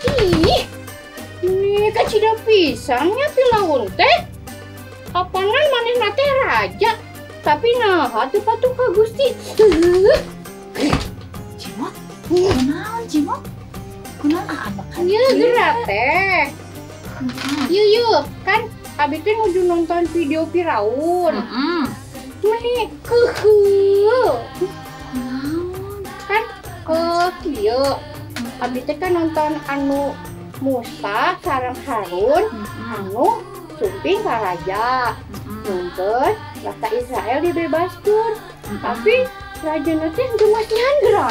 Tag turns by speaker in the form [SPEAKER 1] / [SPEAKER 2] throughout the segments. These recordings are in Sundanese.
[SPEAKER 1] Ih, ini kacida pisan nya Firaun teh. Apanan manehna teh raja, tapi nah teu patuh ka Gusti.
[SPEAKER 2] Cimot, kunaon Cimot? Kunaon ambekan?
[SPEAKER 1] Ieu geura teh. Yeuh yeuh, kan abi teh nuju nonton video Firaun. Meni keuheuh.
[SPEAKER 2] Kunaon?
[SPEAKER 1] Kan kieu. Abi teh kan nonton anu Musa sareng Harun anu sumping ka raja. Nonton bangsa Israel dibebaskeun. Tapi rajana teh teu masihan geura.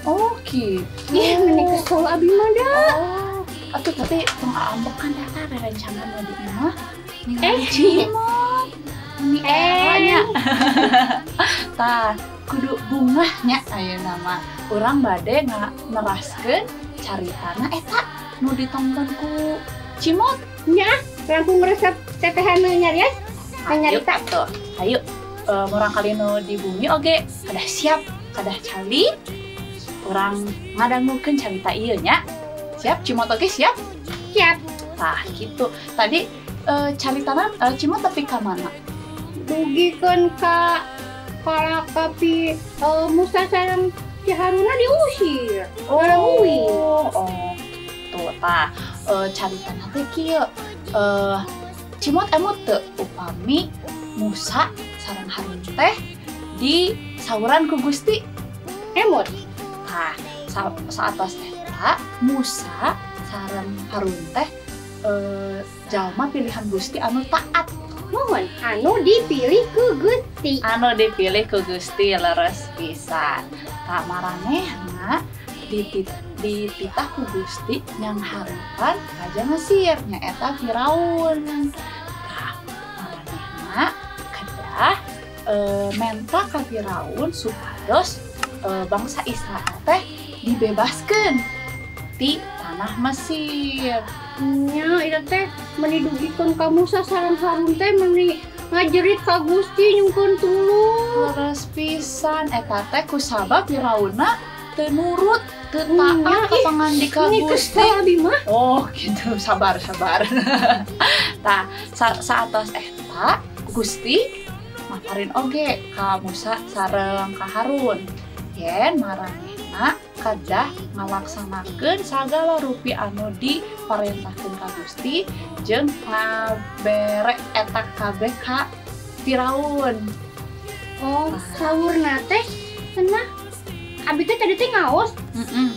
[SPEAKER 2] Oh gitu.
[SPEAKER 1] Ih, meni kesel abi mah da.
[SPEAKER 2] Oh, atuh tapi tong ambekan eta rerencangan nu di imah. Ningali Cimot. Meni era nya. Tah, kudu bungah nya ayeuna mah. Urang bade neraskeun caritana eta nu ditonton ku Cimot.
[SPEAKER 1] Nya, langkung resep tetehan nu nyarios. Nyarita
[SPEAKER 2] tuh. Ayo, murang kali nu di bumi oge kadah siap, kadah calik. Urang ngadangukeun carita ieu nya. Siap, Cimot oge siap?
[SPEAKER 1] Siap.
[SPEAKER 2] Tah, gitu. Tadi caritana Cimot tapi ka mana?
[SPEAKER 1] Dugikeun ka kapi Musa sareng si Haruna diusir.
[SPEAKER 2] Oh, oh. Tuh tah, caritana teh kieu. Cimot emut teu upami Musa sareng Harun teh di sauran ku Gusti.
[SPEAKER 1] Emut.
[SPEAKER 2] Tah, saatos eta Musa sareng Harun teh jalma pilihan Gusti anu taat.
[SPEAKER 1] Mohon anu dipilih ku Gusti.
[SPEAKER 2] Anu dipilih ku Gusti leres pisan. Tah maranehna dititah ku Gusti nyanghareupan raja Mesir nyaeta Firaun. Tah maranehna kedah menta ka Firaun supados bangsa Israel teh dibebaskeun ti tanah Mesir.
[SPEAKER 1] Nya eta teh meni dugikeun ka Musa sareng Harun teh meni ngajerit ka Gusti nyungkeun tulung.
[SPEAKER 2] Leres pisan eta teh kusabab Firaunna teu nurut, teu taat ka pangandika Gusti.
[SPEAKER 1] Abi mah.
[SPEAKER 2] Oh gitu, sabar sabar. Tah, saatos eta Gusti maparin oge ka Musa sareng ka Harun. Yen maranehna kedah ngalaksanakeun sagala rupi anu diparentahkeun ka Gusti jeung ngabere eta kabeh ka Firaun.
[SPEAKER 1] Oh, saurna teh cenah abi teh tadi teh ngaos.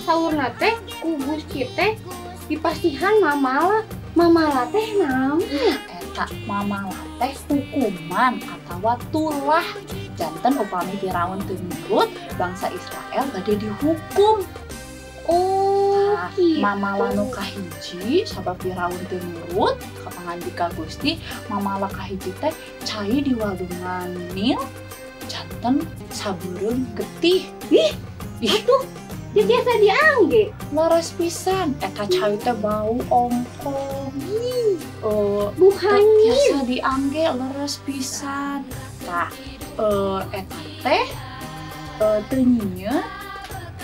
[SPEAKER 1] Saurna teh ku Gusti teh dipasihan mamala. Mamala teh naon?
[SPEAKER 2] Eta mamala teh hukuman atawa tulah. Janten upami Firaun teu nurut, bangsa Israel bade dihukum.
[SPEAKER 1] Oh,
[SPEAKER 2] nah,
[SPEAKER 1] gitu.
[SPEAKER 2] Mamala nu kahiji sabab Firaun teu nurut ka pangandika Gusti, mamala kahiji teh cai di walungan Nil janten sabeureum getih.
[SPEAKER 1] Ih, atuh dia biasa diangge.
[SPEAKER 2] Leres pisan eta cai teh bau ongkong.
[SPEAKER 1] Buhangir.
[SPEAKER 2] Biasa diangge leres pisan. Tah, eta teh teu nyieun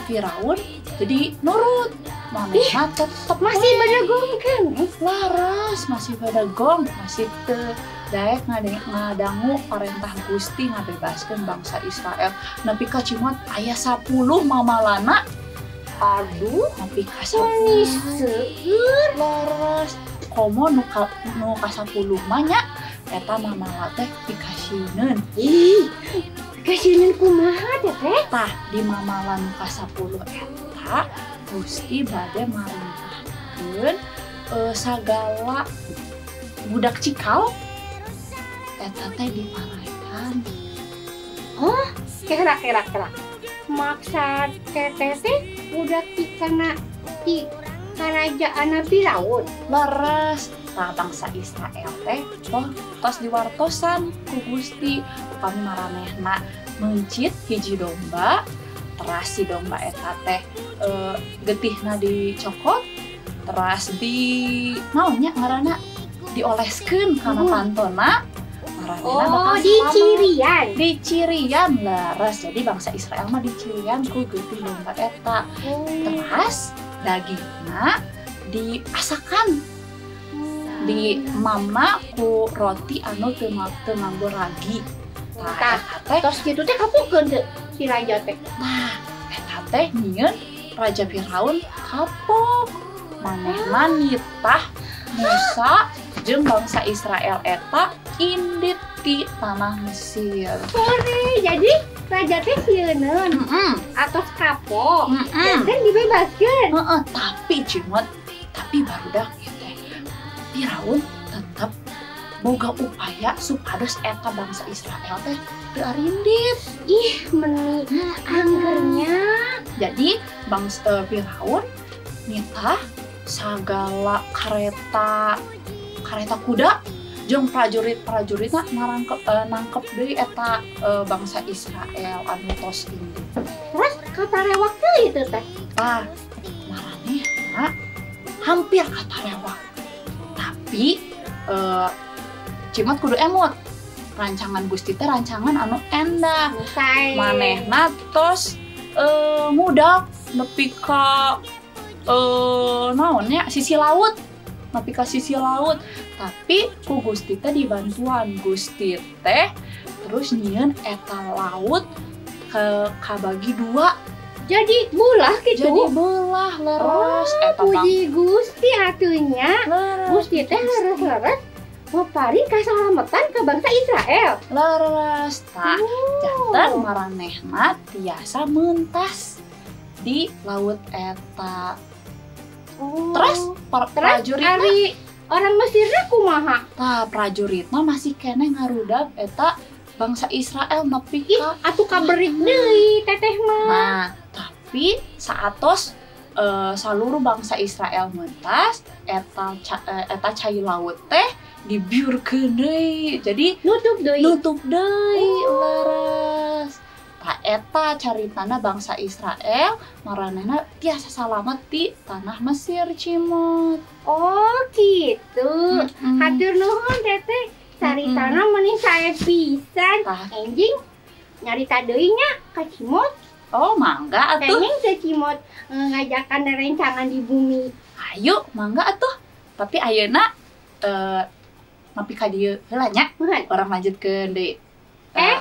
[SPEAKER 2] Firaun jadi nurut. Manehna tetep
[SPEAKER 1] masih badagong kan?
[SPEAKER 2] Laras masih badagong, masih teu daek ngadangu parentah Gusti ngabebaskeun bangsa Israel. Nepi ka Cimot aya 10 mamalana.
[SPEAKER 1] Aduh,
[SPEAKER 2] nepi ka 10.
[SPEAKER 1] Seueur
[SPEAKER 2] leres. Komo nu ka 10 mah nya eta mamala teh pikasieun.
[SPEAKER 1] Ih, pikasieun kumaha teh?
[SPEAKER 2] Tah, di mamala nu ka 10 eta Gusti bade marintahkeun sagala budak cikal eta teh diparaikan.
[SPEAKER 1] Oh, kira. Maksad teteh teh budak cikana di karajaan Firaun.
[SPEAKER 2] Leres. Nah, bangsa Israel teh tos diwartosan ku Gusti upami maranehna meuncit hiji domba, teras si domba eta teh getihna dicokot, teras di naon nya ngaranna dioleskeun kana pantona.
[SPEAKER 1] Oh, dicirian.
[SPEAKER 2] Dicirian leres. Jadi bangsa Israel mah dicirian ku getih domba eta. Teras dagingna Diasakan di mama ku roti anu teu nganggo ragi. Tah eta teh
[SPEAKER 1] tos kitu teh kapokeun teu si raja teh.
[SPEAKER 2] Nah, eta teh nyieun Raja Firaun kapok. Manehna nitah Musa jeung bangsa Israel eta indit ti tanah Mesir.
[SPEAKER 1] Sore, jadi raja teh sieuneun atos kapok. Dan dibebaskeun.
[SPEAKER 2] Heeh, tapi cimot, tapi barudak ieu teh Firaun tetep boga upaya supados eta bangsa Israel teh teu arindit.
[SPEAKER 1] Ih, meni anggernya.
[SPEAKER 2] Jadi bangsa Firaun nitah sagala kareta kuda jeung prajurit-prajuritna nangkep deui eta bangsa Israel anu tos indit.
[SPEAKER 1] Terus katarewak deui teu teh?
[SPEAKER 2] Tah, maranehna hampir katarewak. Tapi cimot kudu emut. Rancangan Gusti teh rancangan anu endah. Manehna tos ngudak nepi ka naon nya sisi laut. Nepi ka sisi laut, tapi ku Gusti teh dibantuan Gusti teh terus nyieun eta laut ke kabagi dua.
[SPEAKER 1] Jadi belah gitu.
[SPEAKER 2] Jadi belah leres eta
[SPEAKER 1] puji Gusti atunya. Gusti teh leres-leres maparin kasalamatan ke bangsa Israel.
[SPEAKER 2] Leres tah. Janten maranehna tiasa mentas di laut eta. Terus prajuritna
[SPEAKER 1] orang Mesirna kumaha?
[SPEAKER 2] Tah prajuritna masih keneh ngarudag eta bangsa Israel nepi ka
[SPEAKER 1] atuh kaberik deui teteh mah.
[SPEAKER 2] Nah, tapi saatos saluruh bangsa Israel mentas eta cai laut teh dibiurkeun deui. Jadi
[SPEAKER 1] nutup deui.
[SPEAKER 2] Nutup deui leres. Tah eta caritana bangsa Israel maranehna tiasa salamet di tanah Mesir cimot.
[SPEAKER 1] Oh gitu. Hatur nuhun teteh. Caritana meni sae pisan. Enjing nyarita deui nya ka Cimot.
[SPEAKER 2] Oh mangga atuh.
[SPEAKER 1] Kenging teh Cimot ngajakan rencangan di bumi.
[SPEAKER 2] Ayo mangga atuh. Tapi ayeuna nepi ka dieu heula nya. Urang lanjutkeun deui.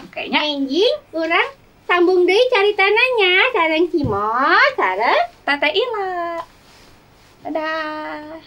[SPEAKER 2] Kayaknya
[SPEAKER 1] enjing urang sambung deui caritana nya sareng Cimot sareng
[SPEAKER 2] Teteh Ila. Dadah.